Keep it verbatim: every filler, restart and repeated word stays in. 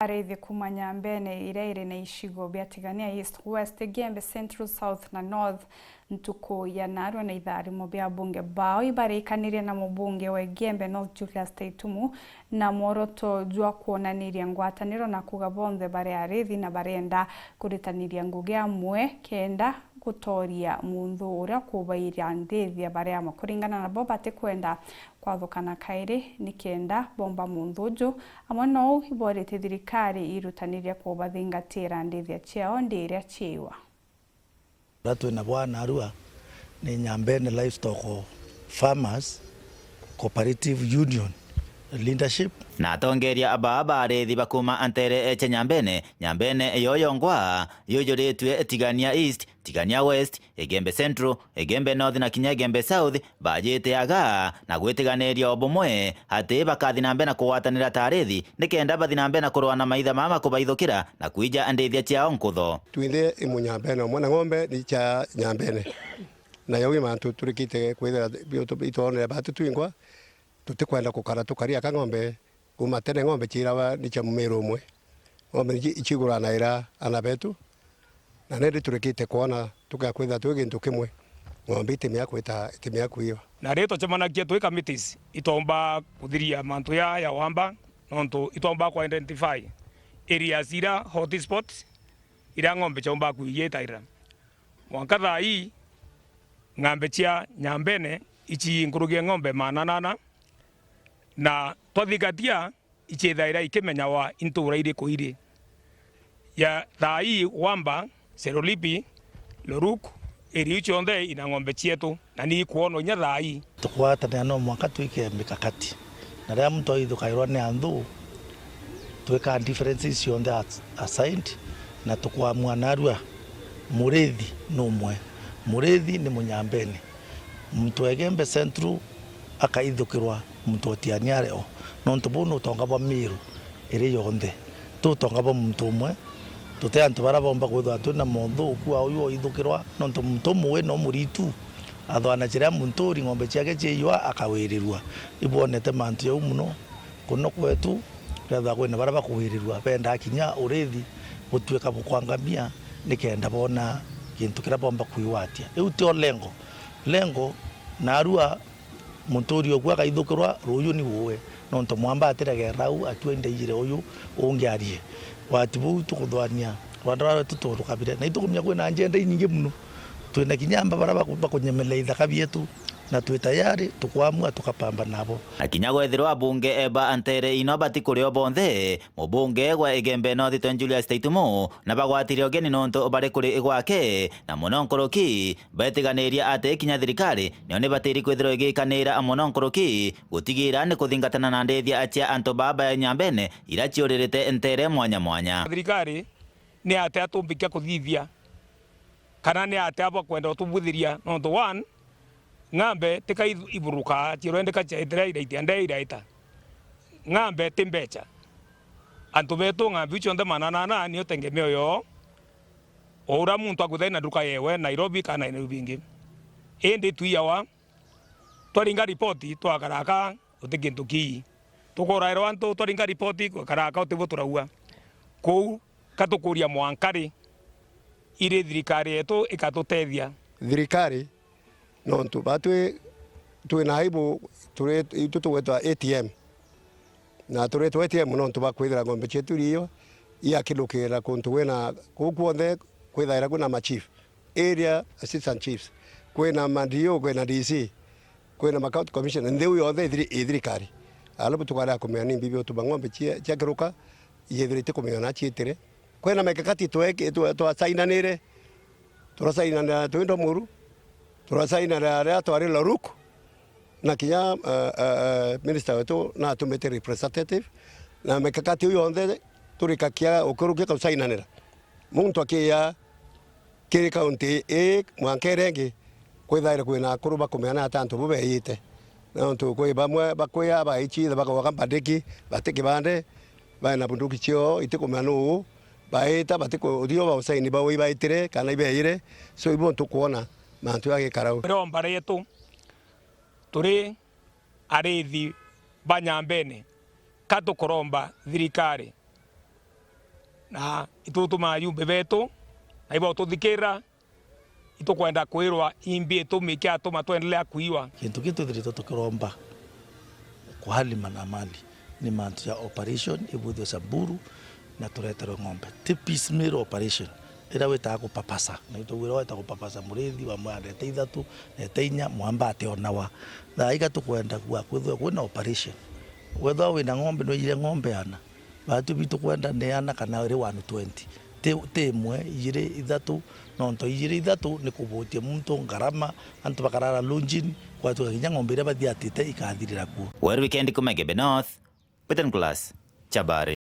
Arithi kuuma Nyambene iria iri na icigo bia Tigania East, West, Igembe Central, South na North, ntuku ya narua na itharimo bia bunge bao ibarikanirie na mubunge wa Igembe North Julius Taitumu na mworoto jwa kwonaniria ngwataniro na kuuga bonthe bari arithi na barenda kuritaniria ngugi amwe kenda gutooria munthu uria kubaira ndithia baria amwe kuringana nabo batikwenda kwathukana kairi, ni kenda bomba munthu uju. Amwe nou iboorite thirikari irutaniria kubathingatira ndithia ciao ndi iria ciiwa. Uria twina bwana arua ni Nyambene Livestock Farmers Cooperative Union Leadership. Na atongeria baa ba arithi bakuuma nteere cia Nyambene, Nyambene yoyo ngwa yujuritue Tigania East, Tigania West, Igembe Central, Igembe North na kinya Igembe South, bajite aga na gwitiganiria o bumwe ati bakathi na mbere na kugwatanira ta arithi, nikenda bathi na mbere na kurua na maitha mama kubaithukira na kwija ndithia ciao nkutho. Twinthe i Munyambene umwe na ng'ombe ni cia Nyambene. Na jau i mantu turikite kwithira biu tu-, itwonere batu twingwa, tutikwenda gukara tukari aka ng'ombe. Kuuma tene ng'ombe ciirawa ni cia mumiru umwe. Ng'ombe ni ci-, iciguranaira ana betu, na nindi turikite kwona tugakwitha twi gintu kimwe, ng'ombe itimea kwita, itimea kwiwa. Na riria twacemanagia twi committees, itwomba kuthiria mantu ya, ya wamba, nontu itwomba ku identify areas ira hot spot, ira ng'ombe ciomba kwiyitaira. Mwanka thaa ii, ng'ombe cia Nyambene ici nkuruki ya ng'ombe maana nana, na twathingatia, icithaira ikimenyawa intura iriku iri. Ya thaa ii Wamba, Serolipi, Loruk, area iu cionthe ina ng'ombe cietu, na ni ikwonwa inya thaa ii. Tukwatanira no mwanka twike mikakati, na riria muntu aithukairwa ni anthu, twikaa differences cionthe as-, aside, na tukwamua narua. Murithi ni umwe, murithi ni Munyambene. Muntu wa Igembe Central akaithukirwa muntu o Tiania ari o, nontu buu ni utonga bwa Miru iri yonthe. Ti utonga bwa muntu umwe, tuti antu baria boomba kwithirwa twina monthuku wa uyu oithukirwa, nontu muntu umwe no muritu athwana kiria muntu uri ng'ombe ciake ciiyua akawirirua. Ibwonete mantu jau mono kuno kwetu, kwethirwa kwina baria bakuwirirua, bendaa kinya urithi gutuika bukwangamia nikenda boona gintu kiria boomba kwigwatia. Iu tio lengo. Lengo, narua muntu uri oku akaithukirwa, ruuju ni uwe. Nontu mwamba atiregerera au, atua indaijire uyu ungi arie. Wati buu tukuthwania rwanda rwa rwetu turukabire. Na itukumenya kwina njenda inyingi mono. Twina kinya amba baria baku-, bakunyemeria ithaka bietu, na twi tayari, tukwamua tukapamba nabo. Na kinya gwethirwa abunge ba nteere ino batikurio bonthe, mubunge gwa Igembe North Tony Julius Taitumu nabagwatire ugeni nontu bari kuri gwake, na mono nkuruki betiganiria ati kinya thirikari niyo nibatiri kwithirwa igikanira mono nkuruki gutigira ni kuthingatana na ndithia cia antu baa ba Nyambene iria ciuririte nteere mwanya mwanya. Thirikari ni atia tumbikia kuthithia, kana ni atia bakwenda utubwithiria? Nontu one, ng'ambe tika ibu-, iburuka, ciirwa ndika ciaitira iraitia ndee iraita. Ng'ambe ti mbecha. Antu betu ng'ambe iu cionthe mananana nio tengemeo yoo. O uria muntu akwithira na nduka yewe Nairobi kana Nairobi ingi. Indi twiyawa, twaringa ripoti, twakara aka guti kintu kii. Tukorairwa antu, twaringa ripoti, gwikara aka guti bu turaua. Kou ka tukuria mwanka ri, iri thirikari yetu ikatutethia? Thirikari, nontu ba twi, twina aibu, turi, itu tugwetwa A T M. Na turitwa A T M nontu bwa kwithira ng'ombe cietu irio iakilukira kuntu kwina, kuu kwonthe kwithaira kwina ma chief, area assistant chiefs, kwina ma D O, kwina D C, kwina ma county commissioner, ntheu yonthe ithiri-, i thirikari. Alafu tukarega kumenya ni mbibi utuma ng'ombe cia, ciakiruka, iyethira itikumenya na ciitire. Kwina mikakati tweke-, twa-, twasainanire, turasainanira twi Ndomuru, turasainanira riria twari Loruk, na kinya, eh, eh, eh, minister wetu natumite representative, na mikakati iu yonthe turikakia ukirukia kausainanira. Muntu akiya kiri kaunti ii mwanka iria ingi, kwithaire kwina akuru bakumeana ati antu bu beeyite. Nontu kwi bamwe bakwia baici, bakauga mbandiki, bati kibande, baina bunduki ciao, itikumenya nuu baita, batiku-, uthio ba usaini bau ibaitire kana ibeeyire. So, ibo ntukwona mantu ya gikarau. Iromba rietu turi arithi ba Nyambene, ka tukuromba thirikari Na itutumaa ajumbe betu, na ibo tuthikira, itukwenda kwirwa imbi itumi kiatuma twendelea kuiwa. Gintu kiu twithiritwe tukiromba kwa hali na mali ni mantu ja operation ibwithwe Samburu na tureterwe ng'ombe. Ti piecemeal operation, iria witaga kupapasa. Na itwauga iria weta kupapasa murithi, wamwira ndete ithatu, ndete inya, mwamba ationawa. Thaa iga tukwenda gwa kwithwe kwina operation. Wethwa wina ng'ombe, nwiyire ng'ombe ana, batu bitu kwenda ni ana kana iri one twenty. Ti, ti imwe, ijiri, ithatu, nontu ijiri, ithatu ni kubutia muntu ngarama, antu bakarara lodging, gwatuika kinya ng'ombe iria bathiatite ikathirira kuo. Weru Wikendi kuma Igembe North, Western Class, Chabari.